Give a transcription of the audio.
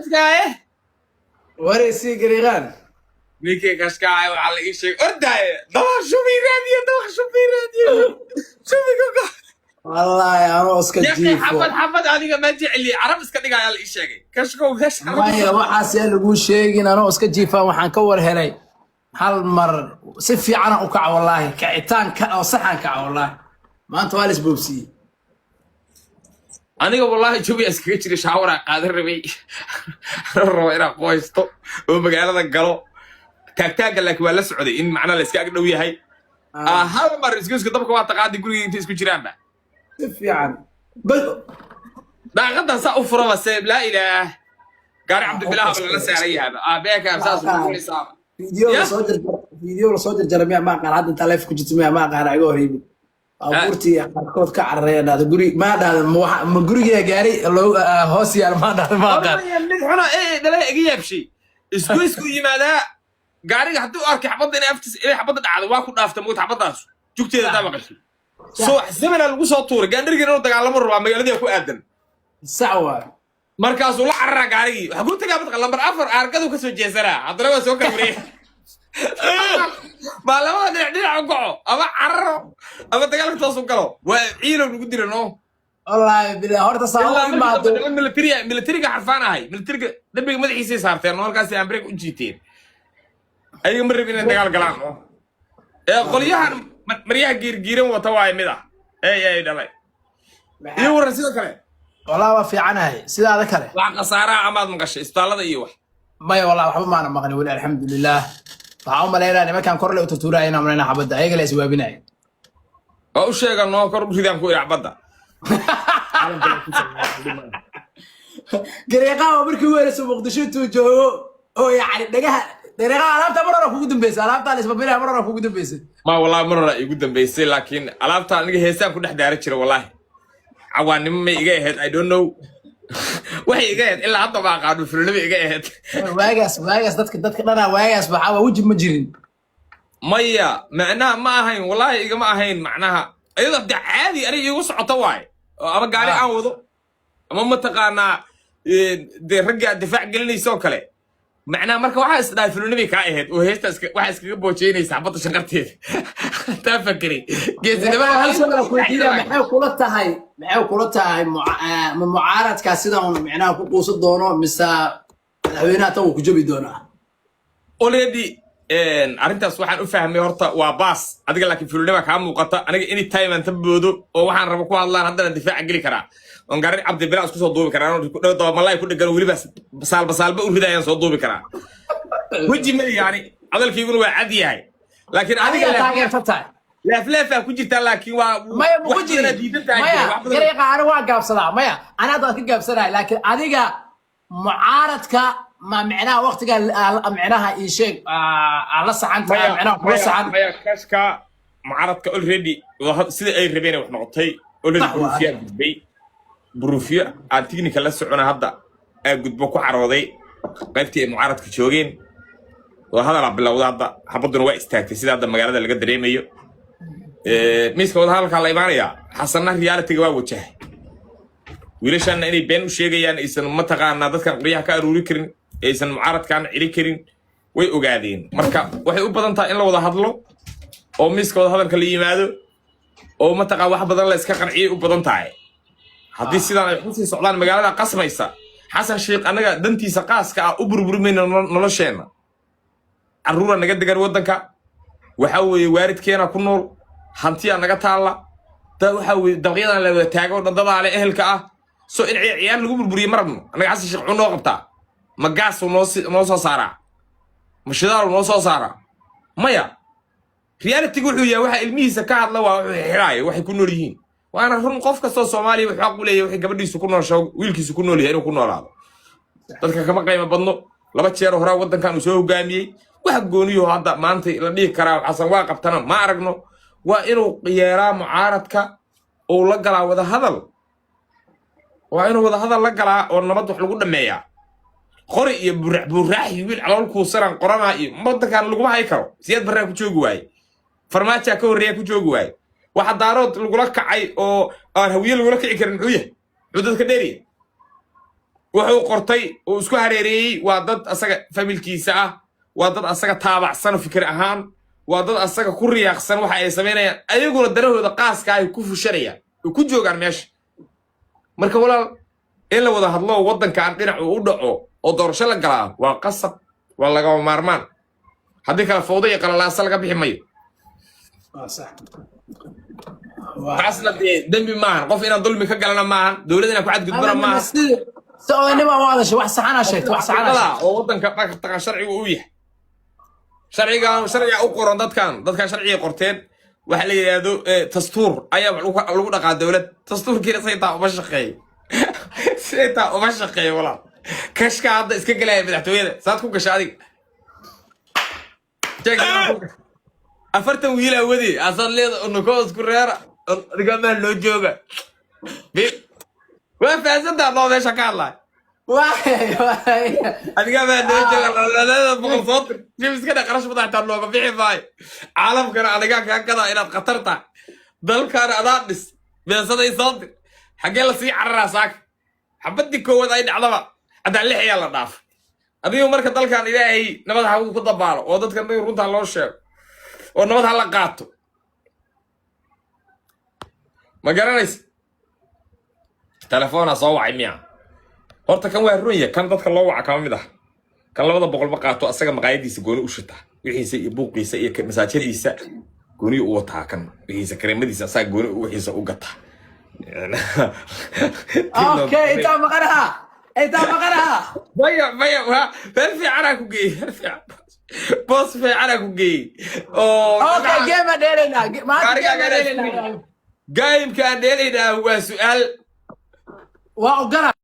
Kashkaaye. Wareysi gariiqaan. Ninkii kashkaaye waxaa la ii sheegay ordaaye, dabaq shubi raadiyo, dabaq shubi raadiyo, shubiga go. Wallaahi anoo iska Yaqi jiifo. Xabad xabad adiga ma jecli, carab iska dhigayaa la ii sheegay, kashkow meesha carab. Maya, waxaas yaa laguu sheegin. Anoo iska jiifaa waxaan ka war helay hal mar si fiicana u kaca. Wallaahi kacitaan ka oo saxan kaca. Wallaahi maanta waa la isboobsiiyey. Aniga wallahi jawiya iskaga jiray, shaawaraa qaadan rabay, raba inaan qoysto oo magaalada galo taagtaagga, laakiin waa la socday in macnaa la iska ag dhow yahay. Hal mar isku dabka waa taqaadi guriga intay isku jiraanba. Si fiican. Daaqadan saa u furaba se, laa ilaah, gaari Cabdibilaah ba lala saaran yahaaba aabeeka saas ugu furaysaaba. Video Ya? lasoo jarjara, video lasoo jarjara miya, ma aqaan. Hadda intaa live ku jirta miya, ma aqaan. Iga hor yimid baabuurtii qaarkood ka cararaya, dhahda guri maa dhahda, ma gurigaa gaari loo hoos yaal, maa dhahda, ma aqaan. Ormaya mid xuna ee dhala iga yaabshay, isku yimaadaa gaariga haddii u arkay xabadda inay aftiis inay xabadda dhacdo, waa ku dhaafta moogta xabaddaas jugteeda hadaa maqashay soo zamana lagu soo tuuray gaandharigan inuu dagaalamo rabaa magaaladii ku aadan. Sax waay. Markaasuu la cararaa gaarigii, waxaa ku tagaa matqa lambar 4 aargadu kasoo jeesanaa, haddana waa soo kala wareegay. Baa labada dhinac dhinac u kaco ama cararo ama dagaalka toos u galo, waa ciilow lagu dira no. Wallaahi bilahi horta saa Ilaa u markii imaado. dambe niman militariya, militariga xarfaan ahay, militariga dambiga madaxiisay saarteen oo halkaasi ambreeg u jiiteen. Ayaga ma rabin inay dagaal galaan oo ee qolyahan maryaha giirgiiran wata waaye mid ah ey dhalay iyo waran sidoo kale. Wallaahi waa fiicanahay, sidaada kale. Wax khasaaraha amaad maqashay isbitaallada iyo wax? Maya, wallahi waxba maana maqlin weli, alxamdulilah. Waxaan u malaynaya nimankan korle u tutuuraya inaan malaynaa xabadda ayaga la iswaabinaya. Waa u sheega noo, kor u ridaan ku iri badda. Gareeqaha oo markii ugu horeysa Muqdisho intuu joogo oo yacni dhagaha gareeqaha alaabta mar hore kugu dambeysay, alaabtaa la isbabinaya mar hore kugu dambeysay. Ma wallahi mar hore igu dambeysay, laakiin alaabta aniga heesaan ku dhex daaran jira. Wallahi cawaannimo may iga ahayd, I don't know waxay iga ahayd, ilaa hadda ma aqaano, fulinimo iga ahayd. Waagaas dadka dhanaa waagaas waxaa waa weji ma jirin. Maya, macnaha ma ahayn, wallahi igama ahayn, macnaha iyadoo de caadi aniga iigu socoto waaye oo ama gaari aan wado ama mataqaanaa dee ragga aad difaac gelinaysa oo kale. Macnaha marka waxaa is dhahay fulinimay kaa ahayd oo heesta waxaa iskaga boojeynaysa xabadda shanqarteeda taa fakeray geesinimada. Hal su'aal ku weydiinaya: maxay kula tahay ma mucaaradkaa sida un micnaha ku quusan doono mise madaxweynaha tan uu ku jabi doonaa? Already arrintaas waxaan u fahmay horta waa baas adiga, laakiin fulinima kaa muuqata. Aniga any time aan ta boodo oo waxaan rabo ku hadlaan, haddana difaaca geli karaa oon gaari Cabdibila isku soo duubi karaa, dabamalaay ku dhegan, weliba basaalba saalba u ridayaan soo duubi karaa. Weji ma yani, hadalkayguna waa cad yahay, laakiin adiga Adiga taageersan tahay. Leefleefaa ku jirtaa, laakiin waa Maya, ma ku wax badanaa jirin. Diidan tahay. Maya. Wax badan. Gareeqa ani waa gaabsadaa. Maya, ani hadda waan ka gaabsanahay, laakiin adiga mucaaradka ma micnaha waqtiga micnaha ii sheeg aa la saxan tahay, micnaha kula saxan. Maya, kashka mucaaradka already sida ay rabeen wax noqotay already. Sax waa. Buruufiyaa gudbay, buruufiyo aan technical la socona hadda aa gudbo ku carooday qaybtii ay mucaaradka joogeen oo hadalaa bilowda. Hadda xabadduna waa istaagtay sida hadda magaalada laga dareemayo. Miiska wadahadalkaa la imaanayaa. Xasanna realityga waa wajahay, wiilashaanna inay been u sheegayaan, aysan mataqaanaa dadkan qoryaha ka aruuri karin, aysan mucaaradkan celi karin way ogaadeen. Marka waxay u badan tahay in la wada hadlo oo miiska wada hadalka la yimaado oo mataqaan wax badan la iska qanciyay u badan tahay. Haddii sidaan ay kusii socdaan, magaalada qasmaysa. Xasan Sheikh annaga dantiisa qaaska ah u burburimayna nolosheenna. Carruura naga degan waddanka, waxa weeye waalidkeena ku nool, hantiyaa naga taalla da, waxa weeye dabaqyadan la wada taago dhan dadaale ehelka ah. So in ciyaar lagu burburiye ma rabno annaga. Xasan Sheikh wuxuu noo qabtaa? Ma gaasuu noo soo saaraa? Ma shidaaluu noo soo saaraa? Maya. Realitygu wuxuu yahay waxa ilmihiisa ka hadla waa wuxuu xidhaayo waxay ku nool yihiin. Waana run, qof kastoo Soomaaliya wuxuu xaq u leeyahay waxay gabadhiisu ku noosho, wiilkiisu ku nool yahay inuu ku noolaado. Dadka kama qiimo badno. Laba jeer horaa waddankan uu soo hogaamiyey. Wax gooniyo hadda maanta la dhihi karaa Xasan waa qabtana ma aragno. Waa inuu yeeraa mucaaradka uu la galaa wada hadal, waa inuu wada hadal la galaa oo nabad wax lagu dhameeyaa. Qori iyo burax buraax iyo wiil calool kuusanaan qoranaa iyo waddankan laguma hay karo. Siyaad Barraa ku joogi waaye, Farmaajaa ka horreeya ku joogi waaye. Waxa Daarood lagula kacay oo aan Hawiye lagula kici karin muxuu yahay? Muxuu dadka dheeriya? Wuxuu qortay oo isku hareereeyey waa dad asaga familkiisa ah, waa dad asaga taabacsan fikir ahaan, waa dad asaga ku riyaaqsan waxa ay samaynayaan, ayaguna danahooda qaaska ay ku fushanayaan oo ku joogaan meesha. Marka walaal, in la wada hadlo, waddankan dhinac uu u dhaco oo doorasho la galaa waa qasab, waa lagama maarmaan. Haddii kale fowdo iyo qalalaasa laga bixi mayo. Waa sax. Taasna dee dembi maahan, qof inaan dulmi ka galana maahan, dowlad inaan ku xadgudbana maahan. Si odaynimo u hadashay, wax saxanaa sheegtay, wax saxanaa sheegtay. Oo waddanka dhaqanka sharcigu uu yahay, sharcigan sharciga u qoran dadkan sharciga qorteen waxa la yidhaahdo dastuur ayaa wax lagu dhaqaa dowlad. Dastuurkiina saytaa uma shaqeeyo, saytaa uma shaqeeyo. Walaal, kashka hadda iska gelaya madaxtooyada saad ku gasha adiga? Jeeg ku gasha. 40 wiilaa wadi asaad leeda unukoo isku reera adiga loo jooga. Waa fahansantaa noo meesha ka hadlaay? Waay waay. Adiga baa noo jooga lalada 100 soo dir jimiska dha qarash badan xitaa nooga bixi maayo. Caalamkana adigaa kaa gadaa inaad khatar tahay, dalkaana adaa dhis, beesaday soo dir. Xaggee lasii cararaa saaka? Xabadii koowaad ay dhacdaba haddaan lix ayaa la dhaafay adigu. Marka dalkan Ilaahay nabad ha ku dabaalo oo dadkan runtaa loo sheego oo nabad ha la qaato. Ma garanaysa? Telefoonaa soo wacay miya? Horta kan waa runya, kan dadka loo waca kama mid ah. Kan 200 ma qaato, asaga maqaayadiisa gooni u shita, wixiisa iyo buuqiisa iyo masaajadiisa gooni u wataa. Kan wixiisa, kareemadiisa asaga gooni wixiisa u gata. Okay, intaa maqanaha, intaa maqanaha. Maya, maya, waa meel fiicanaa ku geeyey, meel fiican, boos fiicanaa ku geeyey oo Okay, game aan dheelaynaa maanta, game aan Gaarigaaga dheelaynaa. Game-ka aan dheelaynaa waa su-aal. Waa ogolaa.